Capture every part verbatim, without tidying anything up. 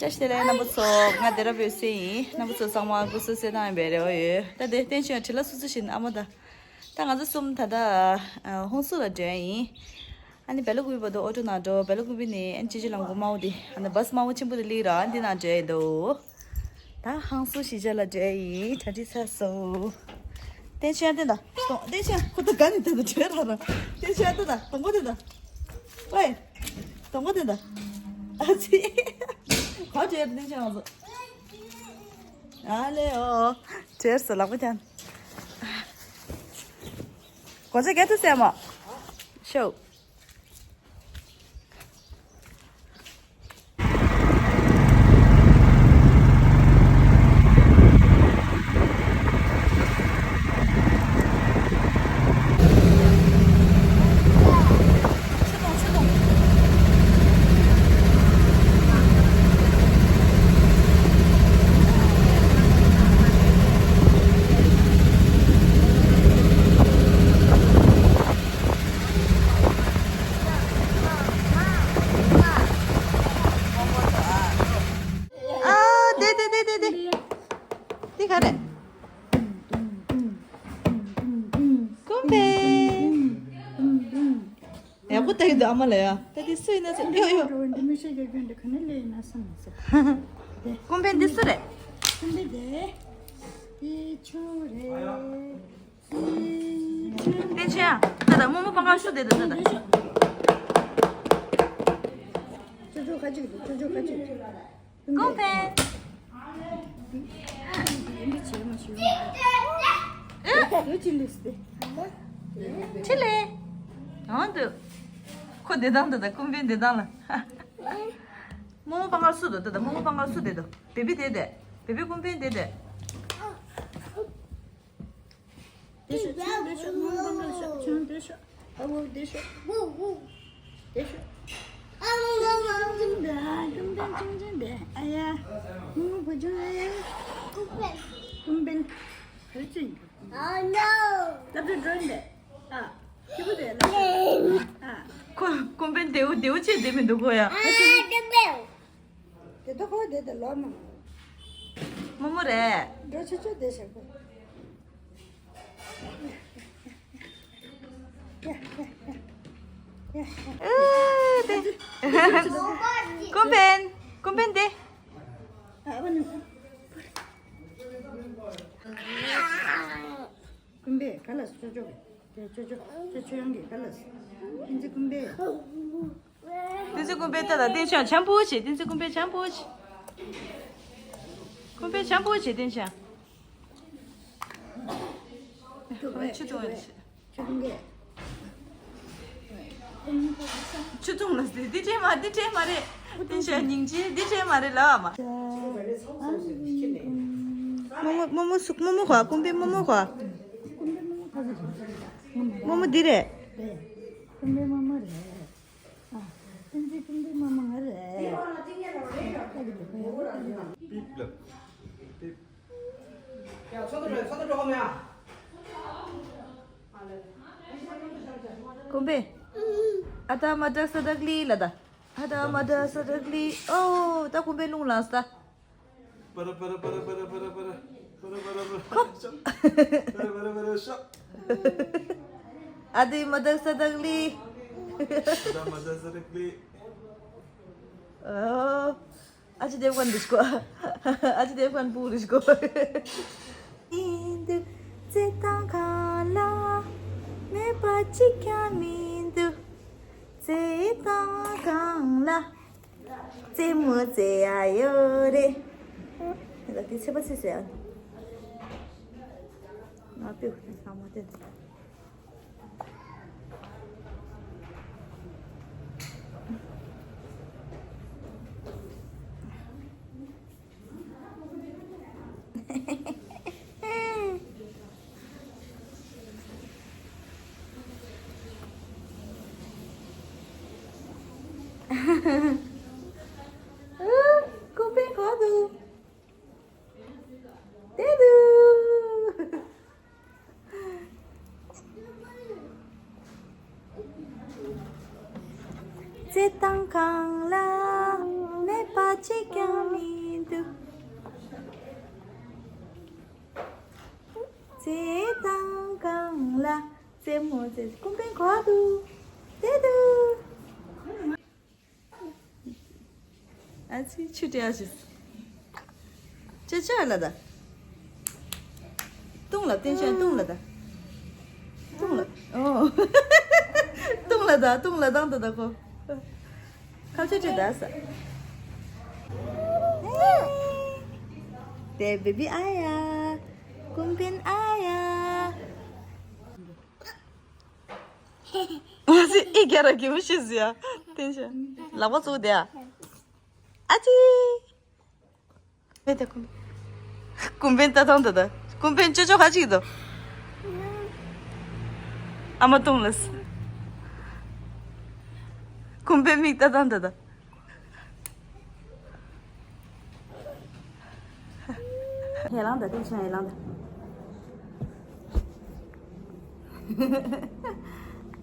བཀྲ་ཤིས་བདེ་ལེགས་རྣམ་པ་ཚོ། ང་སྡེ་ར་བོད་སེ་ཡིན། རྣམ་པ་ཚོ་ཚང་མ་སྐུ་གཟུགས་གསལ་ཐང་ཡིན་པའི་རེ་བ་ཡོད། ད་དེ་བསྟན་ཆོས་བྲེལ་ལ་སུ་སུ་བཞིན་ཨ་མ་ད། ད་ང་ཚོ་གསུམ་ད་ལྟ་ཧོང་སུ་ལ་འགྲོ་ཡིན། ཨ་ནི་བེ་ལ་ཀུམ་བི་བར་དུ་ཨོ་ཊོ་ནང་འགྲོ། བེ་ལ་ཀུམ་བི་ནས་ཨ་ནི་ཅི་ཅི་ལམ་གོ་དམར་པོ་དེ་ཨ་ནི་བྷ་སི་དམར་པོ་ཆེན་པོ་དེ་སླེབས་ར་འདི་ནང་འགྲོ་ཡིན་འདུག་ད་ཧང་སུ་གཞིས་ཆགས་ལ་འགྲོ་ཡིན། གྲ་སྒྲིག་ཚར་སོང་། བསྟན་ཆོས་ཨ་བསྟན་ད། བསྟན་ཆོས་ཁོ་ད་ག་ནས་བསྟན་ད་བྲོས་ར་ར། བསྟན་ཆོས་ཨ་བསྟན་ད། དང་པོ་བསྟན་ད། ཝེ། དང་པོ་བསྟན་ད། ཨ་ཙི། ག་བྲོས་བསྟན་ཆོས་ང་ཚོ། ཨ་ལེ་ཨོ། བྲོས་སོ་ལག་པ་འཁྱམ། གོ་ཆ་ག་ཚོད་སེ་མོ། ཤོ། ཨ། དེ་དེ་དེ་དེ་དེ། དེ་ག་རེད། ཀུམ་པེ། ཡག་པོ་ལྟ་གི་འདུག་ཨ་མ་ལ་ཡ། ད་དེ་སུ་ཡིན་ན་ཟེར། ཡོ་ཡོ། འདི་མི་ཤེས་རྒྱག་རྒྱུ་འདི་ག་ནས་སླེབས་ཡིན་ན་བསམ་མི་སྲིད། ཀུམ་པེ་འདི་སུ་རེད། ཀུམ་པེ་དེ། དེ་ཆུང་རེད། བསྟན་ཆོས་ཨ། ད་ད་རྨོ་མོ་པང་ཁ་སུ་བསྡད་འདུག་ད་ད། ཅོ་ཅོ་ཁ་ཅིག་འདུག་ཅོ་ཅོ་ཁ་ཅིག་ཀུམ་པེ། ཡིན་པའི་བྱེད་མ་བྱེད་ཡོད་ཅི་ལུས་ཏེ། ཆི་ལེ། ཡང་འདུག་ཁོ་བསྡད་སྟངས་འདི་ད་ཀུམ་པེ་བསྡད་སྟངས་ལ། རྨོ་མོ་པང་ཁ་སུ་འདུག་ད་ད་རྨོ་མོ་པང་ཁ་སུ་བསྡད་འདུག་བེ་བི་བསྡད་བསྡད། བེ་བི་ཀུམ་པེ་བསྡད་བསྡད། དེ་ཤོག་ཆུང་དེ་ཤོག་མང་མང་ལ་ཤོག་ཆུང་དེ་ཤོག་ཨ་བོ་དེ་ཤོག་དེ་ཤོག་ཨ་བོ་ལ་ལ་ལ་ལ་ལ་ལ་ལ། ཨ་ཡ། མོ་བུ་ཆུང་ཨ་ཡ། ཀུམ་པེ། ཀུམ་པེ། ག་རེ་བྱེད་ཡིན། ཨ་ནོ། ལབ་དུས་འགྲོ་ཡིན་པས། ཨ། སྐྱིད་པོ་དེ་ལབ་དུས། ཨ། ཁོ་ཀུམ་པེ་དེའུ་དེའུ་ཆེ་དེ་མི་འདུག་གོ་ཡ། ཨ་ཏི་པེའུ། དེ་ད་ཁོ་དེ་ད་ལོ་མ། རྨོ་མོ་རེད། འགྲོ་ཆོག་ཆོག་དེ་བྱེད་དགོས། ཨ་དེ། ཀུམ་པེ། ཀུམ་པེ་དེ། ཀུམ་པེ་ག་ལ་སོ་ཅོ། ཅོ་ཅོ་ཅོ་ཅོ་ཡང་གི་ག་ལ་སོ། ཏིན་ཙི་ཀུམ་པེ། ཏིན་ཙི་ཀུམ་པེ་ད་ད་བསྟན་ཆོས་འཆམ་པོ་བྱེད། ཏིན་ཙི་ཀུམ་པེ་འཆམ་པོ་བྱེད། ཀུམ་པེ་འཆམ་པོ་བྱེད་བསྟན་ཆོས། ཆུ་བཏུང་བ་ཆུ་བཏུང་བ། ཆུ་བཏུང་ལ་ཟེར། འདི་འདྲས་མ་འདི་འདྲས་མ་རེད། བསྟན་ཆོས་སྙིང་རྗེ་འདི་འདྲས་མ་རེད་ལབ་མ། རྨོ་མོ་རྨོ་མོ་ཟུག་རྨོ་མོ་གོ་ཀུམ་པེ་རྨོ་མོ་གོ་རྨོ་མོ་འདི་རེད། རྨོ་མོ་རེད། ཨ། ཀུམ་པེ་རྨོ་མོ་རེད། ཀུམ་པེ། ཨ་ད་མ་དྲག་ས་དྲག་ལི་ལ་ད། ཨ་ད་མ་དྲག་ས་དྲག་ལི། ཨོ་ད་ཀུམ་པེ་རླུང་ལངས་ད། པ་ར་པ་ར། ཁོ། ཨ་ད་མ་དྲག་ས་དྲག་ལི། ཨོ། ཨ་ཅེ་དེབ་ཁན་འདི་ཤོག་ཨ་ཅེ་དེབ་ཁན་བུ་རེད་ཤོག་མི་འདུག་རྩེད་ཐང་སྒང་ལ། མེད་པ་གཅིག་ཀྱང་མི་འདུག་རྩེད་ཐང་སྒང་ལ། རྩེད་མོ་རྩེ་ཡ་ཡོད་རེད། ལ་དེ་ཚེ་པ་ཚེ་ཟེར་ཡ། ང་པེ་ཧུ་ཚང་མ་དེ། ཀུམ་པེ་ག་འདུག་དེ་འདུག་རྩེད་ཐང་སྒང་ལ། མེད་པ་ གཅིག་ཀྱང་མི་འདུག་རྩེད་ཐང་སྒང་ལ་རྩེད་མོ་རྩེ། ཀུན་ཕན་ག་པར་འདུག་དེ་འདུག་ཨ་ཙི་ཆུ་སྤྲད་ཨ་ཅི། ཅེ་ཅེ་ལ་ད། བཏུང་ལ་བསྟན་ཤོག་བཏུང་ལ་ད། བཏུང་ལ། ཨོ། བཏུང་ལ་ད་བཏུང་ལ་དང་ད་ད་ཁོ། ཁ་ཆེ་ཆེ་ད་ས། དེ་བེ་བི་ཨ་ཡ། ཀུན་ཕན་ཨ་ཡ། ཨ་ཙི་ཨི་རྒྱ་ར་གི་མི་ཤེས་ཟི་ཡ། བསྟན་ཤོག་ལག་པ་བཙུགས་དེ་ཨ། ཨ་ཙི། ཕེ་ད་ཀུན། ཀུན་ཕན་ད་དང་ད་ད། ཀུན་ཕན་ཅོ་ཅོ་ཁ་ཅིག་དོ། ཨ་མ་བཏུང་ལ་ས། ཀུན་ཕན་མིག་ད་དང་ད་ད། ཧེ་ལང་ད་བསྟན་ཤོག་ཧེ་ལང་ད།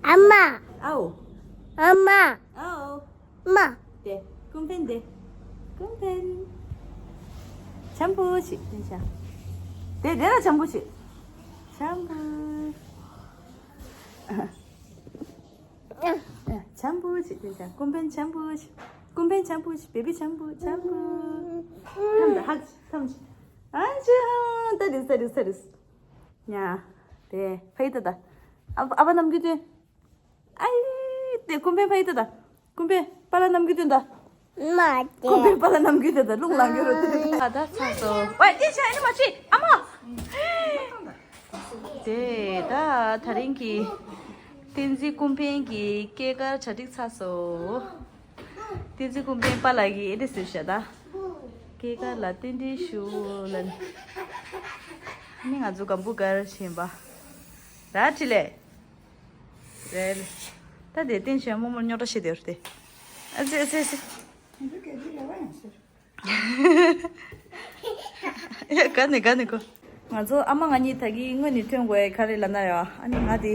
ཨ་མ། ཨའོ། ཨ་མ། ཨའོ། མ། དེ། ཀུན་ཕན་དེ། ཀུན་ཕན། འཇམ་པོ་ཞིག་བསྟན་ཤོག་དེ་དེ་ལ་འཇམ་པོ་ཞིག་འཇམ་པོ། འཇམ་པོ་ཞིག་བསྟན་ཤོག་ཀུན་ཕན་འཇམ་པོ་ཞིག་ཀུན་ཕན་འཇམ་པོ་ཞིག་བེ་བི་འཇམ་པོ་འཇམ་པོ། ཐམ་ད་ཧག་ཐམ་ཞིག་ཨ་ཅི་ཧ་ད་རིས་ད་རིས་ད་རིས། ཉ། དེ་ཕ་ཡི་ད་ད། ཨ་ཨ་ཕ་ནམ་རྒྱུན་དེ། ཨའི། དེ་ཀུན་ཕན་ཕ་ཡི་ད་ད། ཀུན་ཕན་པཱ་ལགས་ནམ་རྒྱུན་དེ་ད། མ་དེ། ཀུན་ཕན་པཱ་ལགས་ནམ་རྒྱུན་དེ་ད་རླུང་ལངས་ཡོད་རོ་དེ། ཨ་ད་ཚ་སོ། ཝའི་དེ་ཆ་ཨ་ནི་མ་ཅི་ཨ་མ། དེ་ད་ད་རིང་གི་བསྟན་འཛིན་ཀུན་ཕན་གྱི་སྐྱེས་སྐར་གྲ་སྒྲིག་ཚར་སོ། བསྟན་འཛིན་ཀུན་ཕན་པཱ་ལགས་ཀྱིས་ཨེ་འདྲ་ཟེར་ཤག་ད། སྐྱེས་སྐར་ལ་རྟེན་འབྲེལ་ཞུ་ལ་ནི། ནི་ང་ཚོ་སྒམ་པོ་སྒར་ཆེན་པ། ར་ཁྲི་ལེ། རེད། ད་དེ་བསྟན་ཆེན་རྨོ་མོར་རྙོག་དྲ་བཤད་དེ་རེད་དེ། ཨ་ཙི་ཨ་ཙི་ཨ་ཙི། ཡ་ག་ནས་ག་ནས་གོ། ང་ཚོ་ཨ་མ་ང་གཉིས་ད་གིན་སྔོན་ནས་ཐོན་དགོས་ཡ་ག་རེ་ལབ་ན་ཡ། ཨ་ནི་ང་དེ་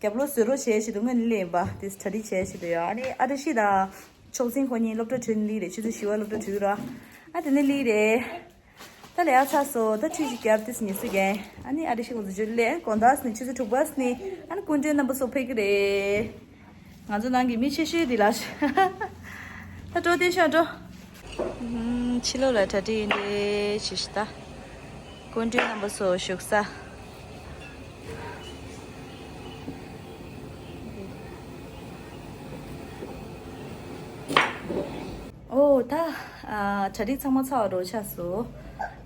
རྒྱབ་ལོགས་བཟོ་རོགས་བྱས་ཞེས་དུ་སྔོན་ནས་སླེབས་ཡིན་པ་དེ་གྲ་སྒྲིག་བྱས་ཞེས་དུ་ཡ། ཨ་ནི་ཨ་བཀྲ་ཤིས་དང་ཕྱོགས་འཛིན་ཁོ་གཉིས་སློབ་གྲྭ་གྲོལ་ནས་སླེབས་རེད། ཆུ་ཚོད་བཞི་པ་སློབ་གྲྭ་གྲོལ་ར། ཨ་དེ་ནས་སླེབས་རེད། ད་ལས་ཡག་ཚར་སོང་། ད་ཁྲུས་ཅིག་བརྒྱབ་དེ་ཉི་ཚེ་རྒན། ཨ་ནི་ཨ་རི་ཤི་ཁོང་ཚོ་འཇུ་ལེ་དགོང་དག་ནི་ཆུ་ཚོད་དྲུག་པ་ནི་ཨ་ནི་སྐུ་མགྲོན་རྣམ་པ་ཚོ་ཕེབས་ཀྱི་རེད། ང་ཚོ་ནང་གི་མི་ཆེ་ཤོས་འདི་ལ། ད་འགྲོ་དེ་ཤ་འགྲོ། ཕྱི་ལོགས་ལ་གྲ་སྒྲིག་ཡིན་དེ་ཞིག་ཤི་ད། སྐུ་མགྲོན་རྣམ་པ་ཚོ་བཞུགས་ས། ཨོ་ད། ཨ་གྲ་སྒྲིག་ཚང་མ་ཚར་བ་འགྲོ་ཆགས་སོང་།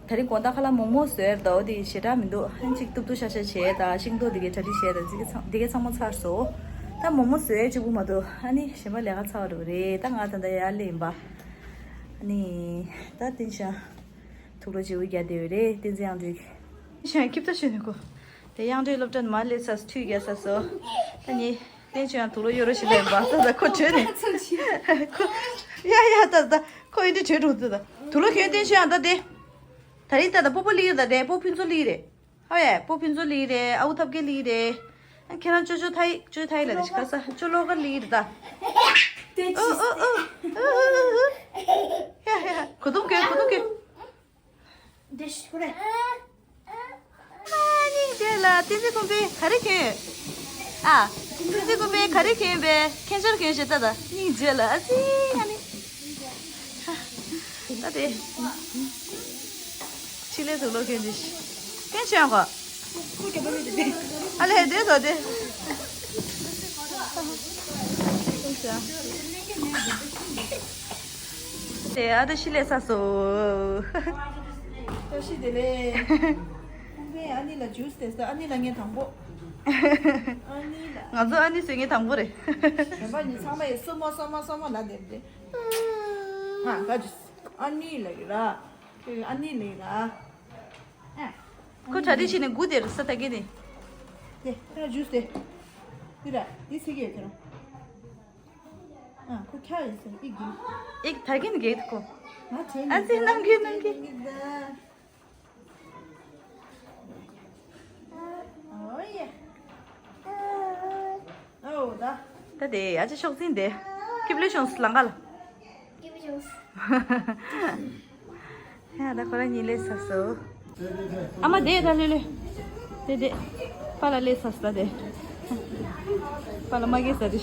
ད་རིང་དགོང་དག་ཁ་ལག་མོག་མོག་བཟོས་རེད་ད། འོ་དེ་ཞེ་དྲག་མི་འདུག་ཧན་ཅིག་སྟུབ་སྟུབ་ཤ་ཤ་བྱས་ད་ཤིང་ཏོག་དེ་གའི་གྲ་སྒྲིག་བྱས་ད་དེ་གའི་ཚང་དེ་གའི་ཚང་མ་ཚར་སོང་། ད་མོག་མོག་བཟོས་གཅིག་པུ་མ་གཏོགས་ཨ་ནི་གཞན་པ་ལས་ཀ་ཚར་བ་འགྲོ་རེད། ད་ང་ད་ད་ཡར་སླེབས་ཡིན་པ། ཨ་ནི་ད་བསྟན་ཤ་དུག་ལོག་བརྗེ་པོ་རྒྱག་བསྡད་ཡོད་རེད། བསྟན་འཛིན་ཨང་དྲུག་ཤ་ཁྱིབ་ད་ཤོད་ནས་གོ། དེ་དབྱངས་སྒྲོན་སློབ་གྲྭ་ནས་མར་སླེབས་ཚར་སོང་། ཁྲུས་བརྒྱབ་ཚར་སོང་། ད་ནི་བསྟན་ཆོས་ཡང་དུག་ལོག་གཡོ་རོགས་ཞིག་ལེན་པ་ད་ད་ཁོ་བྲོས་ནས་ཁོ་ཡ་ཡ་ད་ད་ཁོ་ཡིན་དེ་བྲོས་འགྲོ་ད་ད་དུག་ལོག་གྱོན། བསྟན་ཆོས་ཡང་ད་དེ་ད་རིང་ད་ད་སྤོ་སྤོ་ལི་ཡོད་ད་དེ་སྤོ་ཕུན་ཚོགས་ལི་རེད། ཧ་ཡ་སྤོ་ཕུན་ཚོགས་ལི་རེད། ཨ་འུ་ཐབས་མཁས་ལི་རེད། ཁྱེད་རང་ཅོ་ཅོ་ཐའི་ཅོ་ཐའི་ལ་རེ་ཞིག་ག་ས་ཅོ་ལོ་ག་ལི་རེད་ད། ཨོ་ཨོ་ཨོ་ཨོ་ཨོ་ཨོ་ཡ་ཡ་གོ་དུམ་གོ་གོ་དུམ་གོ། འདི་ཤི་ཁོ་རེ། ཨ་སྙིང་རྗེ་ལ་བསྟན་འཛིན་ཀུན་ཕན་ག་རེ་གྱོན། ཨ། བསྟན་འཛིན་ཀུན་ཕན་ག་རེ་གྱོན་པས་ཁྱེད་ཅག་གྱོན་ཞེས་ལྟ་ད་སྙིང་རྗེ་ལ་ཨ་ཙི་ཨ་ནི། ད་དེ། ཕྱི་ལས་དུག་ལོག་གྱོན་འདི་ཤི། བསྟན་ཆོས་ཡང་གོ། ཨ་ལས་དེ་དོ་དེ། དེ་ཨ་ད་ཤི་ལས་ས་སོ། བཀྲ་ཤིས་བདེ་ལེགས། ཁོང་པའི་ཨ་ནི་ལ་ཇུས་དེ་ཟ། ཨ་ནི་ལ་ངས་དང་པོ། ཨ་ནི་ལ། ང་ཚོ་ཨ་ནི་བཟོས་ངས་དང་པོ་རེད། གཞན་པ་གཉིས་ཚང་མ་ཡི་སོ་མོ་སོ་མོ་སོ་མོ་ལ་དེ་རེད། ཧ་ག་ཇུས། ཨ་ནི་ལ་གི་ར། ཨ་ནི་ལ་གི་ར། ཁོ་གྲ་སྒྲིག་བྱས་ནས་སྒུག་དེ་རེད་ས་ད་གི་ནི། དེ་ཁྱེད་རང་ཇུས་དེ། དེ་ར་དེ་ཟེར་གི་ཡོད་ཁྱེད་རང་། ཨ་ཁོ་ཁྱག་ཡིན་ཟེར་ཨིག་གི། ཨིག་ད་གིན་གེད་ཁོ། ང་བྱས་ཨ་ཙི་ནམ་གི་ནམ་གི། ཨོ་ཡེ། ཨོ་ད། ད་དེ་ཨ་ཅེ་ཤོག་འཛིན་དེ། ཀིབ་ལེ་ཤོང་ལང་ཀ་ལ། ཡ་ད་ཁོ་རང་གཉིས་ལས་ས་སོ། ཨ་མ་དེ་ད་ལེ་ལེ། དེ་དེ། པཱ་ལགས་ལས་ས་སོ་ད་དེ། པཱ་ལགས་མ་གེ་ས་དེ།